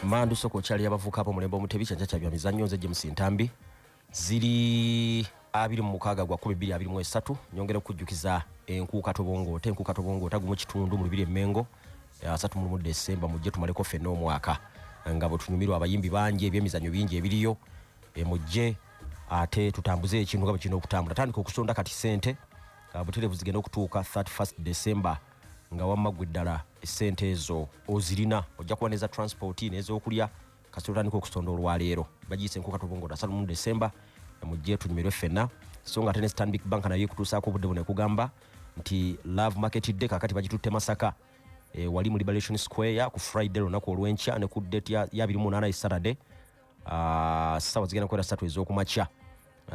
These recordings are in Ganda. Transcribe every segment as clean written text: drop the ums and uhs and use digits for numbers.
Mandu soko okyali abavubuka ab'omulembe omutebi kyanca kya byamizannyo. Nze James Ntambi. Ziri 26 gwa 2023. Nyongera okujjukiza Enkuuka Tobongoota, Enkuuka Tobongoota gumu kitundu mu Lubiri Emmengo, 31 Desemba. Mujje tumaleko ffenna omwaka nga bwe tunyumirwa abayimbi bangi, ebyemizannyo bingi ebiriyo. Mujje ate tutambuze ekintu nga bwe kirina okutambula. Tandika okusonda kati sente butereevu zigenda okutuuka 31 December nga wamma gwe ddala essente ezo ozirina. Ojja kuba neza transport n'ez'okulya kasita otandika okusonda olwaleero. Bagiyise Enkuuka Tobongoota, 31 December. Mujje tunyumirwe ffenna. So nga ate ne Stanbic Bank nayo ekutuusaako obudde buno, ekugamba nti Love Market Day kakati bagitutte Masaka, wali mu Liberation Square ku Friday, lunaku olw'enkya, ne ku date ya 28 e Saturday. Ssaawa zigenda kubeera 3 ez'okumakya.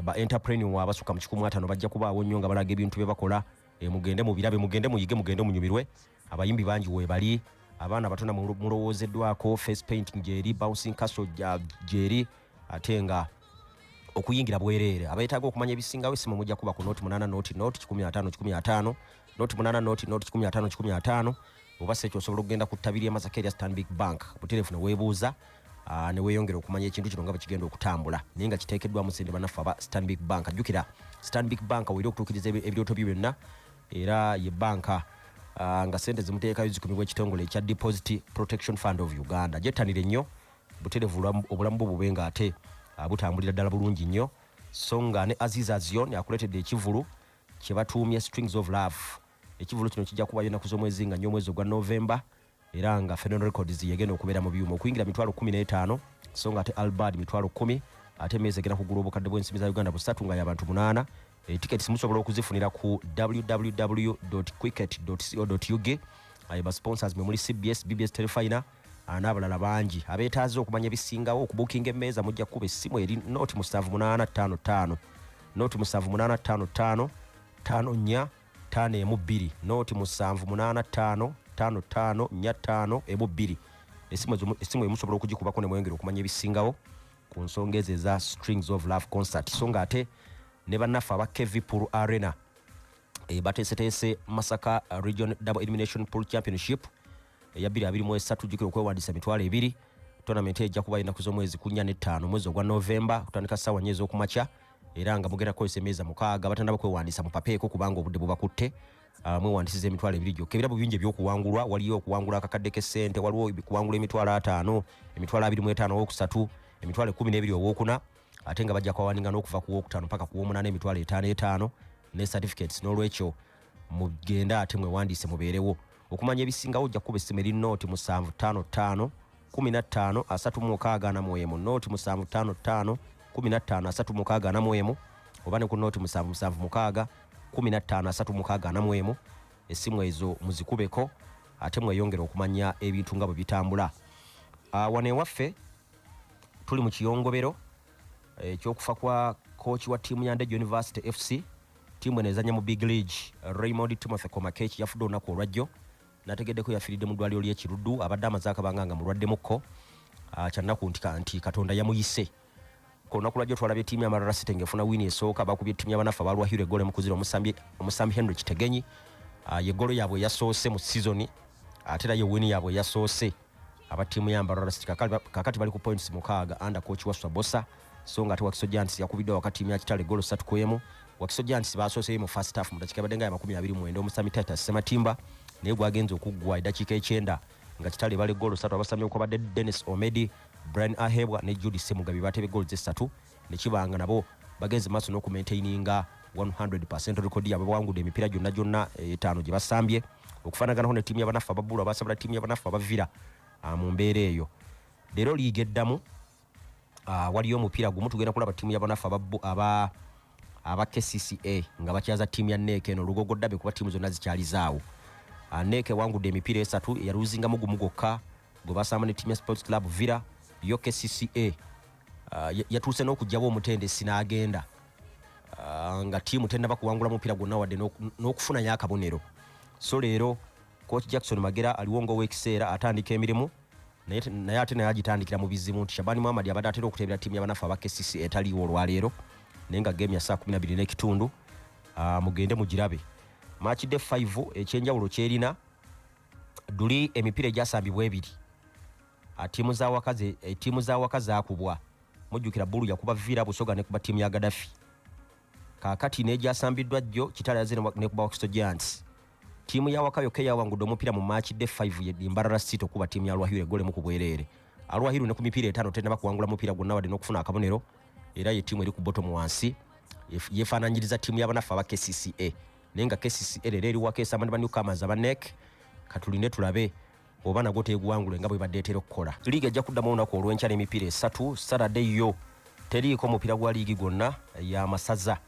Ba entrepreneur abasukka mu 150 bajja kubaawo nnyo nga balaga ebintu bye bakola. Mugende mubirabe, mugende muyige, mugende munyumirwe. Abayimbi bangi weebali, abaana batona mulowoozeddwako, face painting gyeri, bouncing castle gyeri, ate nga okuyingira bwereere. Abeetaaga okumanya ebisingawo, esimu mujja kuba ku 080 0 150 150, 080 0 150 150, oba si ekyo osobola okugenda ku ttabi ly'e Masaka erya Stanbic Bank butereevu ne weebuuza, ne weeyongera okumanya ekintu kino nga bwe kigenda okutambula, naye nga kiteekeddwamu sente bannaffe aba Stanbic Bank. Jjukira Stanbic Bank weeri okutuukiriza ebirooto byo byonna, era ye banka nga sente zimuteekayo zikumibwa ekitongole ekya Deposit Protection Fund of Uganda. Gyettanire nnyo butereevu, obulamu bwo bube nga ate butambulira ddala bulungi nnyo. So nga ne Aziz Azion akuleetedde ekivulu kye batuumye Strings of Love. Ekivulu kino kijja kubayo ennaku z'omwezi nga 4 omwezi ogwa Novemba, era nga Fenon Records yegenda okubeera mu byuma. Okuyingira 150,000, so nga ate albad 100,000, ate emmeeza egenda kugula obukadde bw'ensimbi za Uganda 300 nga y'abantu munaana. Tickets musobola okuzifunira ku www quicket co ug. Ba sponsors mwe muli CBS, BBS Telefina n'abalala bangi. Abeetaaze okumanya ebisingawo, okubuukinga emmeeza, mujja kukuba essimu eri 07855, 07855 54 512, 07855 54 12. Essimu emusobola okugikubako ne mweyongera okumanya ebisingawo ku nsonga ezo eza Strings of Love concert. So nga ate ne bannaffe aba KV Pool Arena bateeseteese Masaka Region Double Elimination Pool Championship eya 2023. Jjukira okwewandiisa 20,000. Tournament ejja kuba ennaku z'omwezi ku 4 ne 5 omwezi ogwa Novemba, kutandika ssaawa 4 ez'okumakya, era nga mugenda kukozesa emmeeza mukaaga. Batandaba kwewandiisa mupapeeko kubanga obudde bubakutte. Mwewandisiza 20,000 gyokka. Ebirabo bingi ebyokuwangulwa. Waliyo okuwangula akakadde k'essente, waliwo kuwangula 50,000, 25,000 owokusatu, 12,000 owokuna, ate nga bajja kwawaninga n'okuva ku wokutaano paka ku womunaana 50,000 ne certificates. N'olwekyo mugende ate mwewandiise mubeerewo. Okumanya ebisingawo ojja kukuba essimu eri 0755 15 36 41, 0755 15 36 41, oba ne ku 0776 15 36 41. Essimu ezo muzikubeko ate mweyongere okumanya ebintu nga bwe bitambula. Wano ewaffe tuli mu kiyongobero ekyokufa kwa coach wa ttiimu ya Ndejje University FC, ttiimu eno ezanya mu Big League, Raymond Timothy Komakech. Yafudde olunaku olwajjo. Nategeddeko yafiiridde mu ddwaliro ly'e Kiruddu. Abadde amaze akabanga nga mulwaddemukko. Kyannaku nti Katonda yamuyise. Ku lunaku lwajjo twalabye ttiimu ya Mbarara City ng'efuna win esooka. Bakubye ttiimu y'abanaffe abalwahiro eggolo 1-0. Omusambi Henry Kitegenyi, ye ggolo yaabwe eyasoose mu sizoni, ate era ye win yaabwe eyasoose aba ttiimu ya Mbarara City. Kakati bali ku points 6 under coach wa Swabosa. So nga ate Wakiso Giants yakubiddwa waka ttiimu ya Kitale eggolo 3-1. Wakiso Giants basooseyo mu first half mu dakiika ebadde nga ya 29, omusambi Titus Sematimba, naye gwagenze okuggwa eddakiika 90 nga Kitale bala eggolo 3. Abasambi okwabadde Dennis Omedi, Brian Ahebwa ne Judy Semugabi batebe goals esatu, ne kibanga nabo bagenze maaso n'okumaintaininga 100% record yaabwe. Bawangudde emipiira gyonna gyonna etaano gye basambye, okufaanaganako ne ttiimu y'abanaffe ababbulu abasabula ttiimu y'abanaffe abavira mu mbeera eyo. Leero liiga eddamu, waliyo omupiira gumu. Tugenda kulaba ttiimu y'abanaffe aba KCCA nga bakyaza ttiimu ya NEC. Eno Lugogo Derby kuba ttiimu zonna zikyalizaawo. NEC ewangudde emipiira esatu, yaluzingamu gumu gwokka gwe basamba ne ttiimu ya Sports Club Villa. Yo KCCA yatuuse n'okugyawo omutendesi n'agenda, nga ttiimu tennaba kuwangula mupiira gwonna wadde n'okufunayo akabonero. So leero coach Jackson Magera aliwo ng'oweekiseera atandika emirimu, naye ate naye agitandikira mu bizibu nti Shabani Muhammad abadde atera okuteebera ttiimu y'abanaffe aba KCC etaliiwo olwaleero, naye nga game ya saa 12 n'ekitundu. Mugende mugirabe. Match day 5 ekyenjawulo kyerina duli emipiira egyasambibwa ebiri. Ttiimu za waka zaakubwa. Mujjukira Bulu yakuba Villa, Busoga nekuba ttiimu ya Gaddafi. Kaakati n'egyasambiddwa jjo, Kitale yazze nekuba Wakiso Giants. Ttiimu ya waka yokka eyawangudde omupiira mu match day 5 ye Mbarara City okuba ttiimu ya Al Ahly eggoolo emu ku bwereere. Al Ahly ne ku mipiira 5 tennaba kuwangula mupiira gwonna wadde n'okufuna akabonero, era ye ttiimu eri ku bottom wansi. Yeefaanaanyiriza ttiimu y'abanaffe aba KCCA, naye nga KCCA leero eri waka esamba ne ba newcomers aba NEC. Katulinde tulabe oba nagwo teguwangule nga bwe badde etera okukola. Liigi ejja kuddamu olunaku olw'enkya n'emipiira 3. Saturday yo teriiko mupiira gwa liigi gwonna, y'amasaza,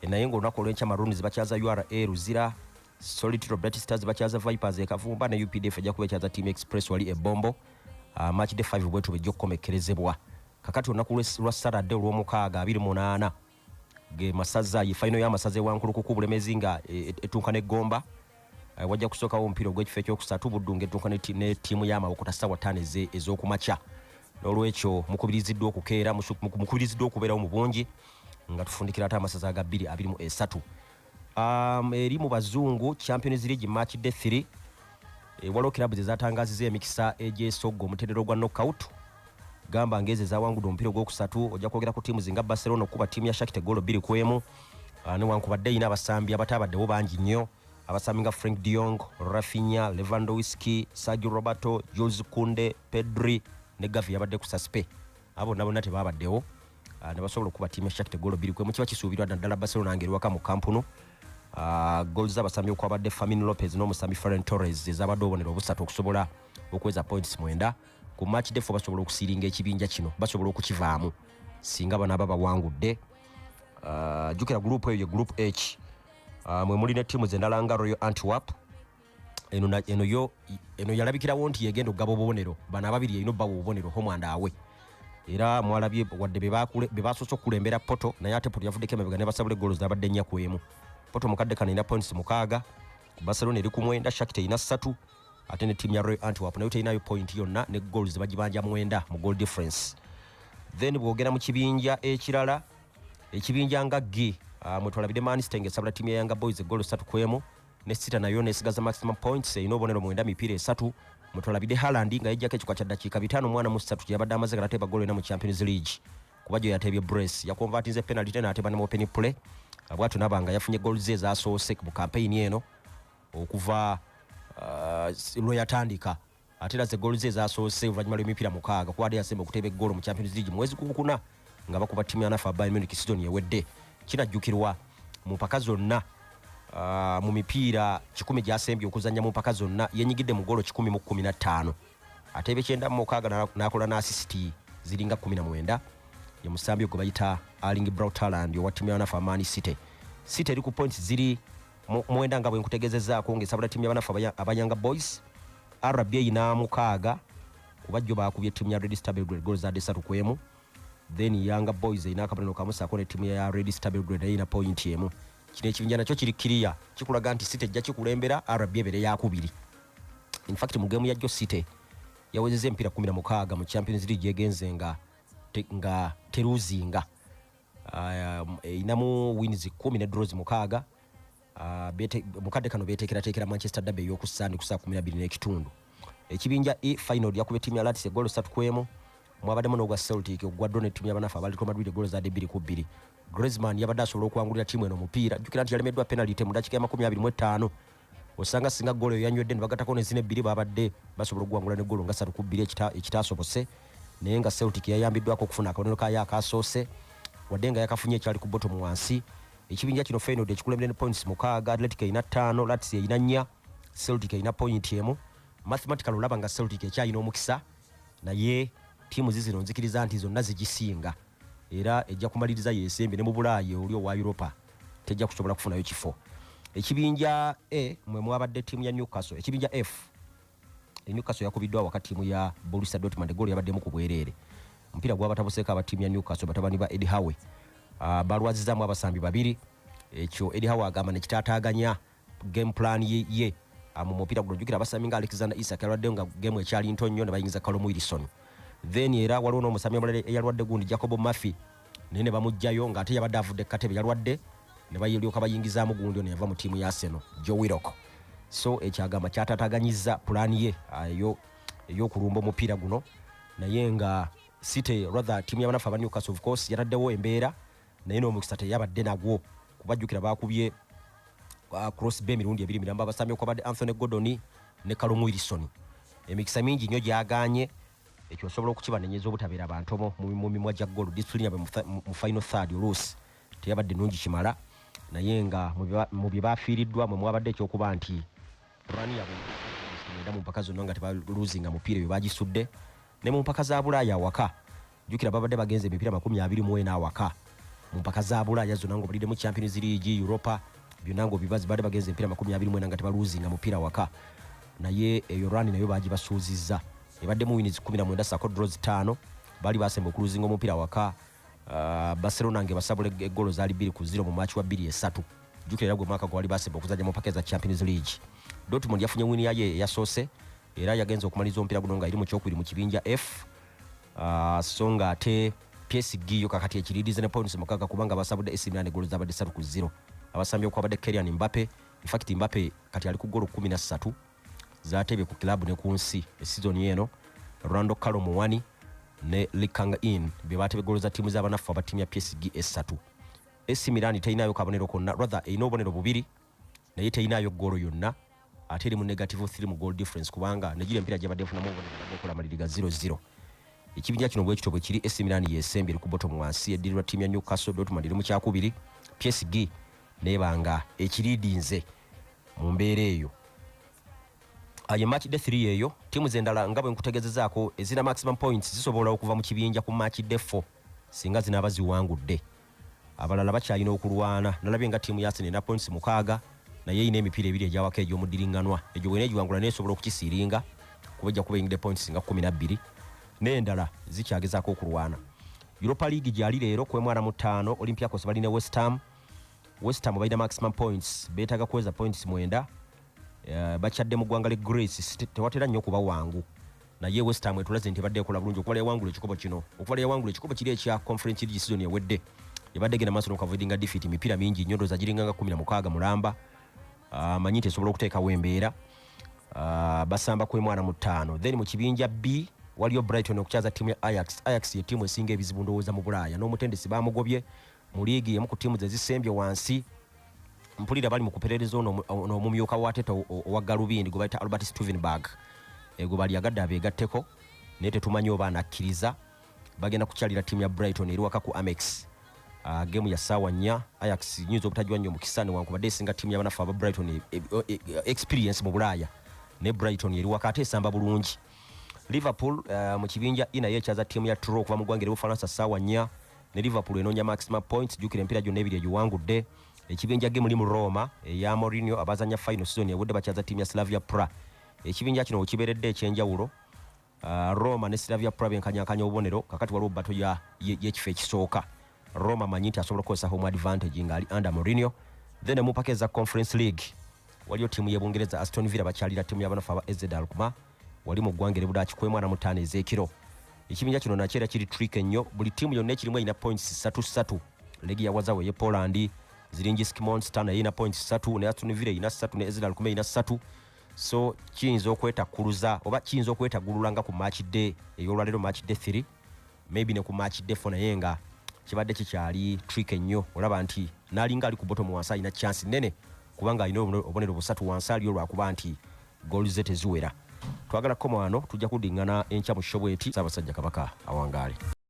naye ng'olunaku olw'enkya Maroons bakyaza URA Luzira, Solid Bright Stars bakyaza Vipers e Kavumba, ne UPDF ejja kuba ekyaza Team Express wali e Bombo. Match day 5 bwetu bwejja okukomekkerezebwa. Kakati olunaku lwa Saturday olw'omukaaga 28 ge masaza, ye final y'amasaza ewankulukuku, Bulemezi nga etuuka n'eggomba. Wajja kusookawo omupiira ogw'ekifo ekyokusatu, Buddu ng'etuuka ne ttiimu y'Amawokota ssaawa 5 ez'okumakya. N'olwekyo mukubiriziddwa okukeera, mukubiriziddwa okubeerawo mu bungi nga tufundikira ate amasaza aga 2023. Eri mu bazungu, Champions League match day 3, waliwo clubs ezatangaziza emikisa egyesogga omutendera ogwa knockout, gamba ng'ezo ezawangudde omupiira ogwokusatu. Ojja kwogera ku ttiimu zinga Barcelona okuba ttiimu ya Shakhtar goolo 2-1, newankubadde erina abasambi abataabaddewo bangi nnyo, abasambi nga Frank de Jong, Raphinha, Lewandowski, Sergio Roberto, Jules Kounde, Pedri ne Gavi yabadde ku suspend. Abo bonna bonna tebabaddewo, ne basobola okuba ttiimu ya Shakhtar goolo 2-1. Kiba kisuubirwa naddala Barcelona ng'eri waka mu Camp Nou. Goals z'abasambi okwabadde Fermin Lopez n'omusambi Ferran Torres ezabadde obubonero obusatu okusobola okuweza points 9. Ku match day 4 basobola okusiiringa ekibinja kino, basobola okukivaamu singa banaaba bawangudde. Jjukira group eyo ye group H, mwe muli ne ttiimu zendala nga Royal Antwerp. Eno yo eno yalabikirawo nti yegenda okugaba obubonero. Bano ababiri erina obbawa obubonero home and away, era mwalabye wadde be basoose okukulembera Porto, naye ate Porto yavuddeko emabega ne basabula egoolo zabadde 4-1. Porto mukadde kano erina points 6, Barcelona eri ku 9, Shakhtar erina 3, ate ne ttiimu ya Royal Antwerp nayo terinayo point yonna, ne goals bagibanja 9 mu goal difference. Then bw'ogenda mu kibinja ekirala, ekibinja nga G, mwe twalabidde Man City ng'esabula ttiimu ya Yanga Boys egoolo 3-1, ne City nayo nesigaza maximum points, erina obubonero 9, mipiira 3. Mwe twalabidde Haaland nga yejjako ekikwa kya ddakiika 53 kye yabadde amaze nga tateeba goolo ena mu Champions League, kuba gyo yateebye brace, yakonvatinze penalty n'ateeba ne mu open play. Bw'atyo naba nga yafunye goals ze ezasoose mu campaign eno okuva lwe yatandika, ate era ze goals ze ezasoose oluvannyuma lw'emipiira 6, kuba ate yasemba okuteeba eggoolo mu Champions League mu mwezi gwokuna nga bakuba ttiimu ya nafa Bayern Munich season ewedde. Kinajjukirwa mu mpaka zonna, mu mipiira 100 gyasembye okuzannya mu mpaka zonna, yenyigidde mu goolo 115, ateebe 96 n'akola n'assist ziringa 19. Ye musambi gwe bayita Erling Braut Haaland owa ttiimu y'abanafu Man City. City eri ku points ziri 9 nga bwe nkutegeezezaako, ng'esabula ttiimu y'abanafu aba Yanga Boys. RB erina 6, kuba jjo baakubye ttiimu ya Red Star Belgrade goolo zadde 3-1. Then Yanga Boys erina akabonero kamu ssaako ne ttiimu ya Red Star Belgrade, nayo erina point 1. Kino ekibinja nakyo kiri kiriya, kikulaga nti City ejja kikulembera, RB ebeere yakubiri. In fact, mu geemu ya jjo City yawezezza emipiira 16 mu Champions League egenze nga teruzinga. Erinamu wins 10 ne draws 6. Mukadde kano beteekerateekera Manchester Derby ey'okusande ku saa 12 n'ekitundu. Ekibinja E, final yakuba ettiimu ya Lazio egoolo 3-1. Mwabaddemu n'ogwa Celtic ogwa draw ne ttiimu y'abanafu aba Atletico Madrid egoolo zadde 2-2. Griezmann yabadde asobola okuwangulira ttiimu eno omupiira. Jjukira nti yalemeddwa penalty mu dakiika ya 25. Osanga singa goolo eyo yanywedde ne bagattako nezina ebbiri, babadde basobola okuwangula ne goolo nga 3-2, ekitasobose. Naye nga Celtic yayambiddwako okufuna akabonero kayo akasoose, wadde nga yakafunye ekyali ku bottom wansi. Ekibinja kino, Feyenoord ekikulembere ne points 6, Atletico erina 5, Lazio erina 4, Celtic erina point 1. Mathematical olaba nga Celtic ekyalina omukisa, naye ttiimu zizino nzikiriza nti zonna zigisinga, era ejja kumaliriza yesembye ne mu Bulaayi oli owa Europa tejja kusobola kufunayo kifo. Ekibinja E mwe mwabadde ttiimu ya Newcastle. Ekibinja F, Newcastle yakubiddwa waka ttiimu ya Borussia Dortmund, goolo yabaddemu ku bwereere. Omupiira gwabatabuseeko aba ttiimu ya Newcastle, batabani ba Eddie Howe, balwazizaamu abasambi babiri. Ekyo Eddie Howe agamba nekitaataaganya game plan ye mu mupiira guno. Jjukira abasambi nga Alexander Isak yalwadde nga game ekyali nto nnyo, ne bayingiza Callum Wilson. Then era waliwo n'omusambi omulala eyalwadde, gundi Jacob Murphy, naye ne bamuggyayo ng'ate yabadde avudde ku katebe, yalwadde ne balyoka bayingizaamu gundi ono yava mu ttiimu ya Arsenal, Joe Willock. So ekyagamba kyataataaganyizza pulaani ye eyo ey'okulumba omupiira guno, naye nga City, rather ttiimu y'abanafu aba Newcastle, of course yataddewo embeera, naye n'omukisa teyabadde nagwo, kubajjukira bakubye cross bay emirundi ebiri miramba. Abasambi okwabadde Anthony Gordon ne Callum Wilson, emikisa mingi nnyo gyaganye. Ekyo osobola okukibanenyeza obutabeera bantomo mu mimwa gya goal. Discipline yabwe mu final third oluusi teyabadde nnungi kimala, naye nga mu bye bafiiriddwa mwe mwabadde ekyokuba nti run yabwe mwenda mu mpaka zonna nga tebaluzinga mupiira bye bagisudde. Ne mu mpaka za Bulaaya awaka, jjukira babadde bagenze emipiira 24 awaka mu mpaka za Bulaaya zonna, ng'obaliddemu Champions League, Europa, byonna ng'obibazi, badde bagenze emipiira 24 nga tebaluzinga mupiira waka, naye eyo run nayo bagibasuuzizza. Ebaddemu wins 19 sako draws 5. Baali basemba okuluzinga omupiira waka, Barcelona ng'ebasabula eggolo zaali 2-0 mu match wa 2-3. Jjukira era gwe mwaka gwe wali basemba okuzannya mu mpaka eza Champions League. Dortmund yafunye win yayo eyasoose, era yagenze okumaliriza omupiira guno nga eri mu kyokubiri mu kibinja F. So nga ate PSG yo kakati ekiririza ne points 6, kubanga basabudde AC Milan eggolo zabadde 3-0. Abasambi okwabadde Kylian Mbappe. In fact Mbappe kati ali ku ggolo 13 zatebye ku club ne ku nsi esizoni eno. Randal Kolo Muani ne Lee Kang In be batebye eggolo za ttiimu z'abanafu aba ttiimu ya PSG esatu. AC Milan terinayo kabonero konna, rather erina obubonero bubiri naye terinayo ggolo yonna, ate eri mu negative 3 mu goal difference, kubanga negira emipiira gyabadde efunamu obubonero okola amaliri ga 0-0. Ekibinja kino bwekityo bwe kiri. AC Milan yesembye, eri ku bottom wansi, eddirirwa ttiimu ya Newcastle. Dortmund eri mu kyakubiri, PSG nebanga ekiriidinze mu mbeera eyo. Ye match day 3 eyo. Ttiimu zendala nga bwe nkutegezezaako ezina maximum points zisobola okuva mu kibinja ku match day 4 singa zinaaba ziwangudde. Abalala bakyalina okulwana. Nalabye nga ttiimu ya Arsenal erina points 6, naye erina emipiira ebiri egyawaka egy'omuddiringanwa, egyo bwena egiwangula naye esobola okukisiiringa kuba ejja kuba eyingidde points nga 12, n'endala zikyagezaako okulwana. Europa League gyali leero ku 45. Olympiacos balina West Ham. West Ham balina maximum points, beetaaga kuweza points 9. Bakyadde mu ggwanga lye Greece, tewatera nnyo kuba wangu, naye West Ham etulaze nti ebadde ekola bulungi okuva yawangula ekikopo kino, okuva yawangula ekikopo kiri ekya Conference League season ewedde. Ebadde egenda maaso n'okuavoidinga defeat emipiira mingi nnyo, ndowooza giringa nga 16 mulamba. Manyi nti esobola okuteekawo embeera. Basamba ku 45. Then mu kibinja B waliyo Brighton okukyaza ttiimu ya Ajax. Ajax ye ttiimu esinga ebizibu ndowooza mu Bulaaya, n'omutendesi bamugobye mu liigi, emu ku ttiimu ze zisembye wansi. Mpulira bali mu kuperereza ono omumyuka wa Teta owa galubindi gwe bayita Albert Stuivenberg, gwe bali agadde abeegatteko, naye tetumanyi oba anakkiriza. Bagenda kukyalira ttiimu ya Brighton eri waka ku Amex. Gemu ya ssaawa 4. Ajax nyinza obutajwa nnyo mukisa newankubadde esinga ttiimu y'abanafu aba Brighton experience mu Bulaaya, ne Brighton eri waka ate esamba bulungi. Liverpool mu kibinja E naye ekyaza ttiimu ya Troyes okuva mu ggwanga ery'Obufalansa ssaawa 4, ne Liverpool enoonya maximum points. Jjukira emipiira gyonna ebiri egiwangudde. Ekibinja G mulimu Roma eya Mourinho abazanya final season ewedde, bakyaza ttiimu ya Slavia Praha. Ekibinja kino wekibeeredde ekyenjawulo, Roma ne Slavia Praha benkanyankanya obubonero. Kakati waliwo battle y'ekifo ekisooka. Roma manyi nti asobola okukozesa home advantage ng'ali under Mourinho. Then mu mpaka eza Conference League waliyo ttiimu y'Ebungereza Aston Villa bakyalira ttiimu y'abanafu aba AZ Alkmaar wali mu ggwanga er'Ebudaaki ku 45 ez'ekiro. Ekibinja kino nakyo era kiri tricky nnyo, buli ttiimu yonna ekirimu erina points ssatu ssatu. Legia Warsaw ey'e Poland, Zrinjski Mostar naye erina points 3, ne Aston Villa erina 3, ne AZ Alkmaar erina 3. So kiyinza okwetakkuluza oba kiyinza okwetagulula nga ku match day ey'olwaleero, match day 3, maybe ne ku match day 4, naye nga kibadde kikyali tricky nnyo. Olaba nti n'alinga ali ku bottom wansi alina chance nene, kubanga alina obubonero busatu wansi aliyo lwakuba nti goal ze teziwera. Twagala kukoma wano, tujja kuddingana enkya mu show bweti. Ssaabasajja Kabaka awangaale.